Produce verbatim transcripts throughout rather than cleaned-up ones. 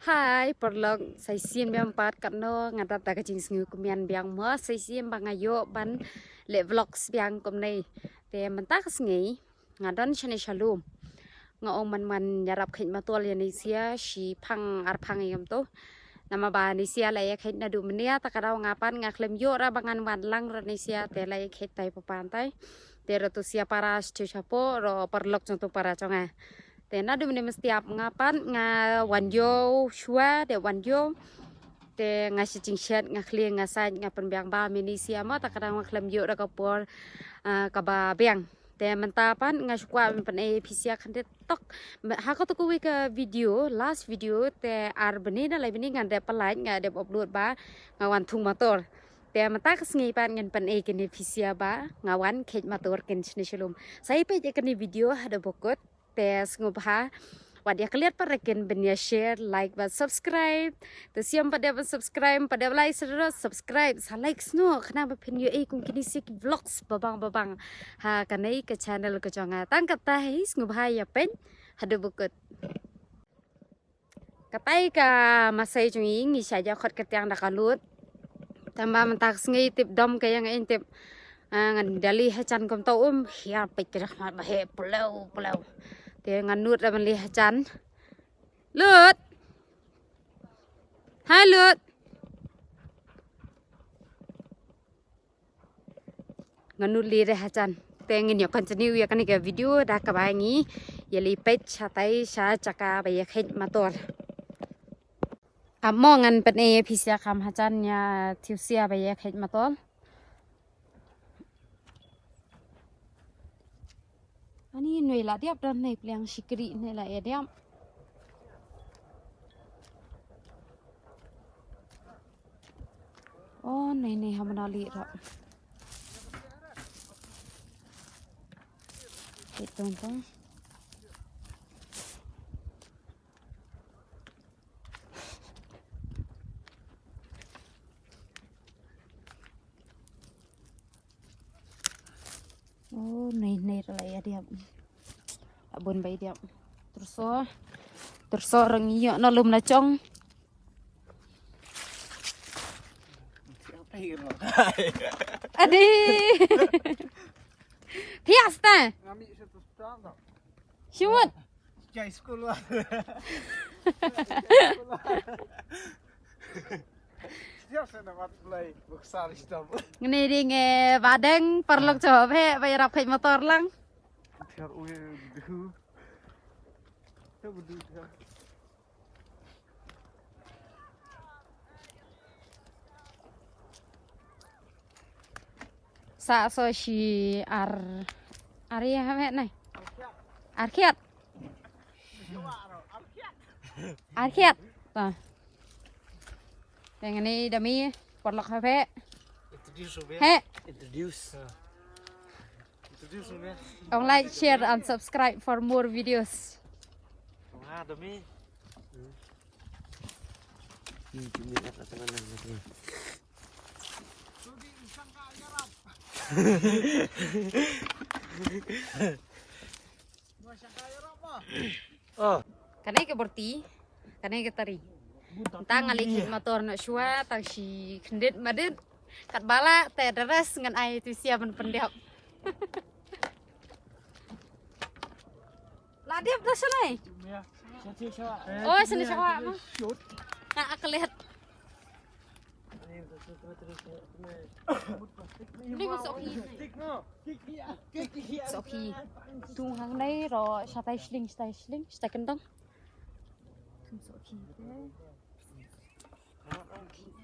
Hai paralok, sa shisien biang pat katno nga dap da ka jingsngew kumne biang mo, sa shisien ba nga ïoh ban leh vlogs biang kumne. Te mynta ka sngi nga don shane sha lum. Nga ong man man ïarap kheit matol ïa Nesia shi phang ar phang ïa kumto. Namar ba Nesia la ïa kheit naduh mynne, ta ka daw nga pat nga khlem ïoh ra ba ngan wan lang ra Nesia, te la ïa kheit tai papan tai. Te ra to sia para sha shapoh ro paralok jong to para jong nga. Te naduh mynne mynstep nga pat nga wan ïoh shuwa, te wan ïoh. Te nga shu jingshet, nga khlieh, nga sait, nga pynbiang ba mynne Nesia mo, ta ka daw nga khlem ïoh ra ka por, ah, kaba biang. Te mynta pat nga shu kwah ban pynei phi sha khyndiat tok. Ha kato kawei ka video, last video, te ar bnai na lai bnai ngan dep pynlait, nga dep upload ba nga wan thung motor. Te mynta ka sngi pat ngan pynei kine phi sha ba nga wan kheit motor kin shane sha lum. Sa ïa peit ïa kane video haduh ba kut. Te sngewbha wat ïa klet pat re kin ban ïa share, like bad subscribe. Te sngewbha pat dep ban subscribe, pat dep like, subscribe, sa like sngewbha khnang ba phin ïohi kum kine shi ki vlogs babang babang ha kane ka channel ka jong nga. Tang katta hi, sngewbha ïa peit haduh ba kut. Katai ka masai jong ngi, ngi sha ïa khot ka tiang da ka lut. Tang ba mynta ka sngi tip dom ka ïa nga, in tip, ah, ngan da leit ha jan kumto um, hiar peit ka dah mat ba heh puleu puleu. Te ngan nud da ban leit ha jan. Lut. Hai Lut. Ngan nud leit re ha jan. Te ngin ïa continue ïa kane ka video da kaba ngi ïa leit peit shatai sha jaka ba ïa kheit motor. Amo ngan pynei phi sha kham ha jan ïa thiu sia ba ïa kheit motor. Ani nui la diap don nei pliang shikri nei la ïa diap. Oh, nei nei ha mana li ra. Ito to. Oh, nei nei ra la ïa diap. Abun bai diap. Terso. Terso rang ïa na lum na chong. Adi. Thias ta. Shimut. Jai school wa. Siap sana mat mulai buksar istam. Ngene ding eh badeng parlok coba be ba ïarap kheit motor lang. Thiar uwe duhu. Thiar duhu thiar. Sa so shi ar ar ïa ha me nai. Ar khiat. Ar khiat. Ta. Teng ni dami parlok ha phe. Introduce, Ruben. He. Introduce. Introduce, Ruben. Don't like, share and subscribe for more videos. Wah, dami. Oh. Kane ka borti, kane ka tari. Tang nga leit kheit motor na shuwa, tang shi khyndiat madit. Kat bala te daras ngan ai tu sia ban pyndep. La dep da shalai. Oh, shalai shawa ma. Na aklet. Ni ko soki. Soki. Tung hang nei ro shatai shling, shatai shling, shatai kyndong. Tung soki te.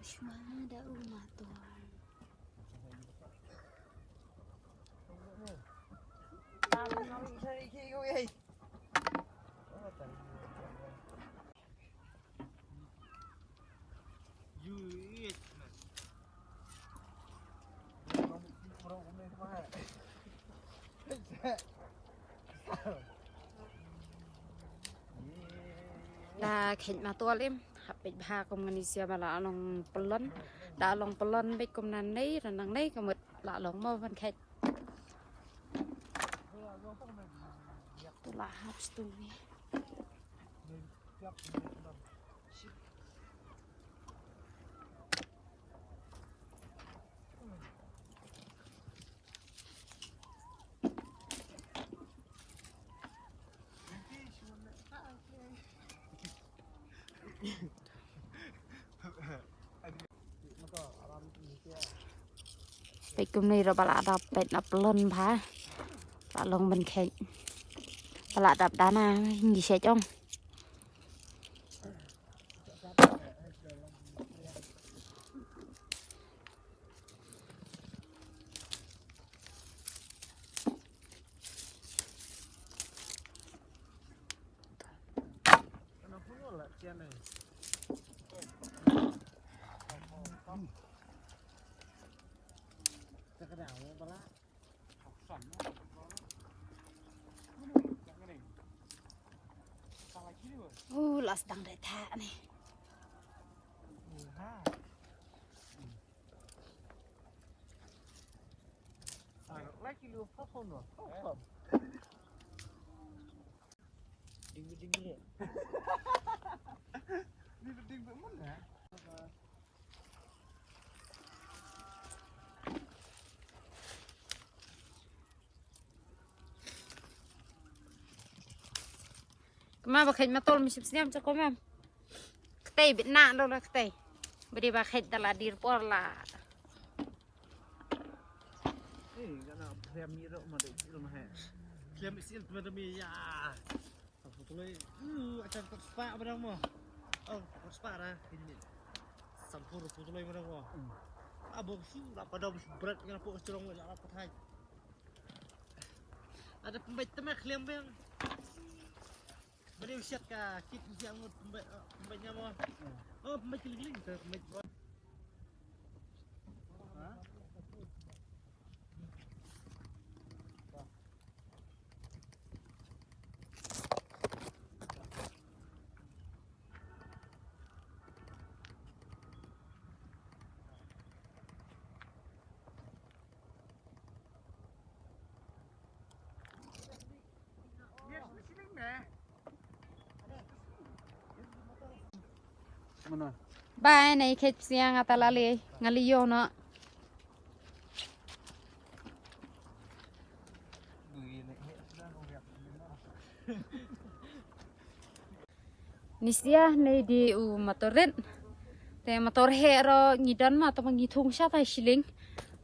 Shwa da u motor. La kheit motor im, hap peit bha kum ngani sia ba la long pelon, da long pelon beit kum nanei, ranang nei ka mut la long mo ban kheit. Tu la hap stu ni. Peit kumne ruh ba la dap, peit na plon bha. La long ban kheit. Ba la dap dana ngi shet ong. Uh, la sdang de tha ni. Kma ba kheit matol mi sip sniam cha komam. Ktei bit na do la ktei. Bidi ba kheit da la dir por la. Eh, kana phriam ni ro ma de sil ma he. Phriam sil ma de mi ya. Putuloi, uh, acha kot spa barang mo. Oh, kot spa ra ini. Sampur putuloi barang mo. Abo su la pada bus berat kana po strong la la pathai. Ada pembait temak liam bang. Beri usiat ka kit usiat ngut pembait, eh, pembaitnya mo. Oh, pembait keling-keling ke pembait. Bye, nei khet siang ata lali ngali yo no. Nisia nei di u motor rit. Te motor he ro ngi don ma to ngi thung sha ta shilling.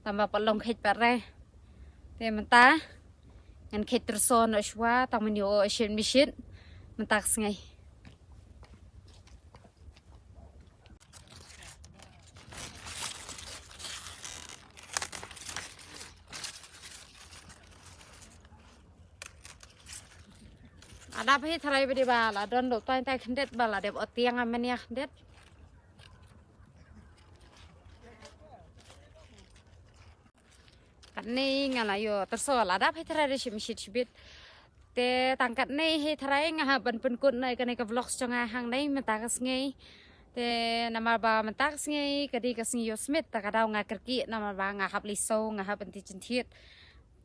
Tamba pa long khet pa re. Te menta ngan khet terso no shwa tang mani o shin mishit. Menta sngai. Ada phi tharai bidi ba la don do tai tai khendet ba la dep otiang a menia khendet. Katni nga la yo terso la dap hi tharai de shim shit shibit. Te tang katni hi tharai nga ha ban pynkut na kane ka vlogs jong nga hangne mynta ka sngi. Te namar ba mynta ka sngi ka di ka sngi yo smit ta ka daw nga kerki namar ba nga hap liso nga hap anti chinthiet.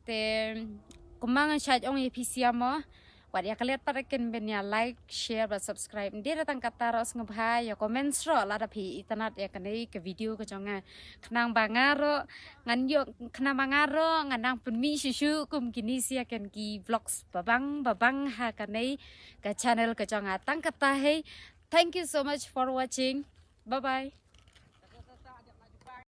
Te kumang shait ong i phi siamo. Wat ïa klet pat kin ben ïa like, share bad subscribe. Ndei da tang kata ro sngewbha ïa comment ro lada phi itynnad ïa kane ka video ka jong nga. Khnang ba nga ro ngan ïoh khnang ba nga ro ngan nang pynmih shuh shuh kum kine sia ken ki vlogs babang babang ha kane ka channel ka jong nga tang kata hi. Thank you so much for watching. Bye bye.